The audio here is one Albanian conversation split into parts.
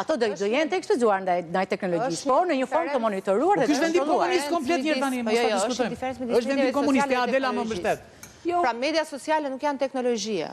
Ato do do jenë të ekspozuar ndaj ndaj teknologjisë, por në një formë të monitoruar po dhe të Ky është vendim kontrolluar. komunist komplet njëherë tani, mos Jo, ta jo, është diskutojmë. diferencë midis Është vendim mediave komunist, sociale ja dhe Adela më teknologjisë. mbështet. Jo. Pra media sociale nuk janë teknologjia.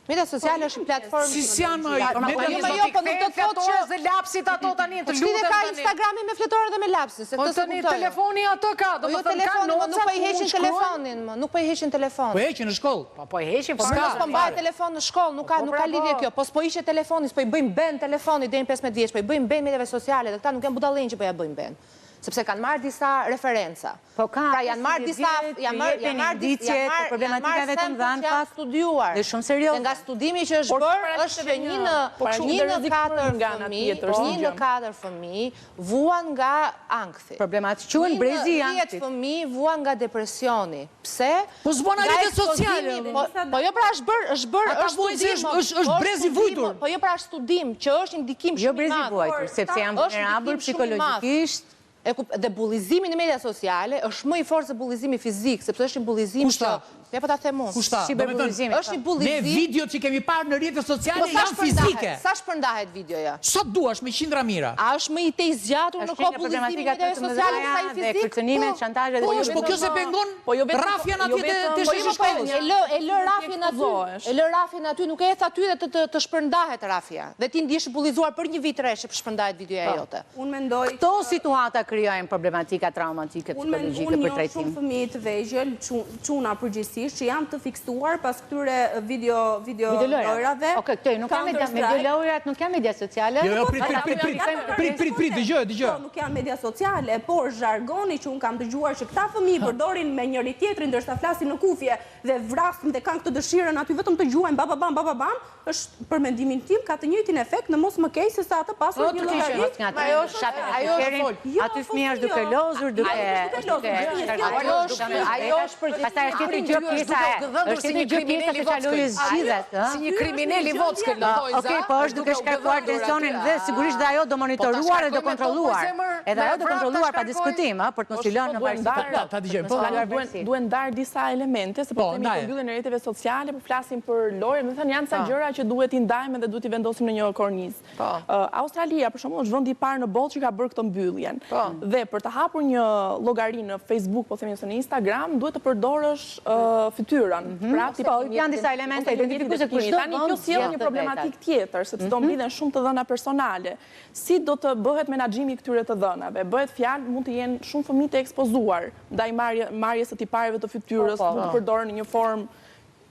Media sociale është një platformë Si s'janë më Po media jo, jo, po nuk do të thotë që dhe lapsit ato tani të Po ç'lidhje lutem ka tani. Instagrami me fletoren dhe me lapsin, se Po këtë s'e tani kuptoj. telefoni atë ka, Po jo domethënë ka telefonin, më nuk noca po i ku heqin shkruajnë. telefonin, më nuk po i heqin telefonin. Po heqin në shkollë. Po po e heqin, po Po s'ka. mos po mbahet telefon në shkollë, nuk ka Po, nuk pra, ka lidhje po. kjo. Po s'po hiqet telefoni, s'po i bëjmë ban telefonit deri në 15 vjeç, po i bëjmë ban mediave sociale dhe këta nuk janë budallenj që po ja bëjmë ban. Sepse kanë marrë disa referenca. Po ka Pra janë marrë disa 15 janë marrë janë marrë disa indicie janë të marrë janë problematikave marrë të samples mëdha që në janë fakt studiuar. dhe shumë serioze. Dhe nga studimi që është Por bërë para është që që një në Po kështu një dhe në rrezik katër nga ana fëmijë, tjetër, një si në gjë. katër fëmijë vuan nga ankthi. Problemat quhen Një në brezi i 10 ankthit. fëmijë vuan nga depresioni. Pse? Po s'bon Nga rrjetet ekspozimi- sociale. Po, po jo pra është bërë, është bërë, Ata është vuajnë se studim. është- është- është po brezi studim, vujtur. Po jo pra është studim që është një ndikim Jo shumë i brezi madh. vuajtur, sepse janë Është vulnerabël ndikim shumë i madh. psikologjikisht. E kup, dhe bullizimi në media sociale është më i fortë se bullizimi fizik, sepse është një bullizim Kush tha? që Ja po ta them unë. Kush tha? Si Domethënë, bullizimi, Është një Ne bullizim. videot që kemi parë në rrjetet Po sociale sa janë shpërndahet? fizike. Sa shpërndahet videoja? Sa duash me qindra mira. A është më i tej zgjatur në Është kohë një nga bullizimi i problematikat mediave më të sociale mëdha se sa i dhe fizik? kërcënimet, Po. shantazhet Po dhe është, po kjo se pengon Po jo vetëm- rrafjen jo atje te vetëm- te Po sheshi jo, po shkollës. e lë e lë rafjen aty, Ekspozohesh. e lë rafjen aty, nuk e ecë aty dhe të të, të shpërndahet rafja. Dhe ti ndihesh i bullizuar për një vit rresh që shpërndahet videoja jote. Unë mendoj Këto situata krijojnë problematika traumatike Unë men- psikologjike unë për njoh trajtim. shumë fëmijë të vegjël, çu- çuna përgjithsisht, që janë të fiksuar pas këtyre video video lojrave. Okej, këto nuk janë media, Counter-Strike. video lojrat nuk janë media sociale. Jo, jo, prit, prit, prit, prit, prit, prit, prit, dëgjoj, dëgjoj. Po, nuk janë media sociale, por zhargoni që unë kam dëgjuar që këta fëmijë përdorin me njëri tjetrin ndërsa flasin në kufje dhe vrasin dhe kanë këtë dëshirën aty vetëm të gjuajnë ba ba bam ba ba bam, është për mendimin tim ka të njëjtin efekt në mos më keq se sa atë pasur një llogari. Mos nga Ajo është- shapin e ajo është sheqerin, fol. Jo, aty po fëmia është si duke jo. lozur, duke Ajo është duke lozur, duke është një shkarkuar Ajo është- ajo është përgjithësi. Pastaj është tjetër Prindi gjë është pjesa duke e, u gdhëndur është si tjetër një gjë pjesa kriminel se i çfarë vockël. lojës zgjidhet, ëh. Si një kriminel i vockël, në thonjza. Okej, po është duke shkarkuar tensionin dhe sigurisht dhe ajo do monitoruar dhe do Po ta shkarkoj me to, po kontrolluar. zemër, Edhe me ajo do vrap ta kontrolluar pa shkarkoj. diskutim, ëh, për të mos i lënë në Po, duhen varësi. ndarë- Ta- ta dëgjojmë, po. Për të mos kaluar Duhen varësi. duhen ndarë disa elemente, se po Po, themi ndaje. për mbylljen e rrjeteve sociale, po flasim për lojë, do të thënë janë ca gjëra që duhet i ndajmë dhe duhet i vendosim në një kornizë. Po. Ë, Australia për shembull është vendi i parë në botë që ka bërë këtë mbylljen. Po. Dhe për të hapur një llogari në Facebook, po themi ose në Instagram, duhet të përdorësh ë, fytyrën. Pra, ti Po, janë disa elemente identifikuese ku çdo Tani vend kjo sjell zgjedh një të problematik vetat. tjetër, sepse do mblidhen shumë të dhëna personale. Si do të bëhet menaxhimi i këtyre të dhënave? Bëhet fjalë, mund të jenë shumë fëmijë të ekspozuar ndaj marrje, marrjes së tipareve të fytyrës, Po, po. mund të përdoren në një formë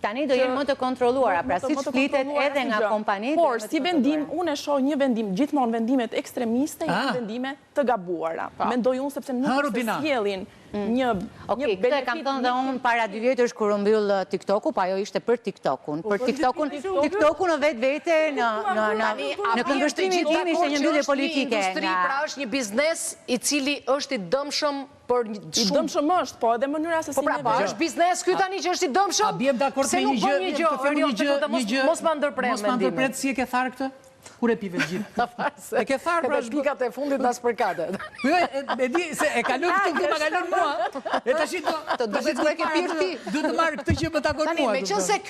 Tani do jenë më të kontrolluara, pra më të- siç më të flitet kontrolluara edhe si nga gjë. kompanitë. Por janë më si të vendim, kontrolluara. unë e shoh një vendim, gjithmonë vendimet ekstremiste janë Ah. vendime të gabuara. Mendoj unë sepse nuk Ha, është se Rudina. sjellin një Okej, një këtë e kam benefit thënë dhe unë para dy vjetësh kur u mbyll uh, TikToku, pa ajo ishte për TikTokun. Për TikTokun, TikToku në vetvete në në në Tani, a në biem të këndvështrimin gjithë tim ishte dakord një që mbyllje është një politike industri, nga pra është një biznes i cili është i dëmshëm për një I shumë dëmshëm është, po edhe mënyra se si Po pra, ne po është biznes ky tani që është i dëmshëm? A biem dakord Se me nuk një gjë, bën një gjë, të them Orion, një gjë, të lutem, një mos- gjë. Mos ma ndërpre Mos ma mendimin. ndërpret si e ke tharë këtë? Kur e pive gjithë? E ke tharë pra Edhe është pikat e fundit na spërkatet. Po jo, e, e di se e kalon këtë këtu, ma kalon mua. E tash do Të duket tashi kur e ke marr pirë këtë- ti. Duhet të marr këtë që më takon Tani, mua. meqense kupton.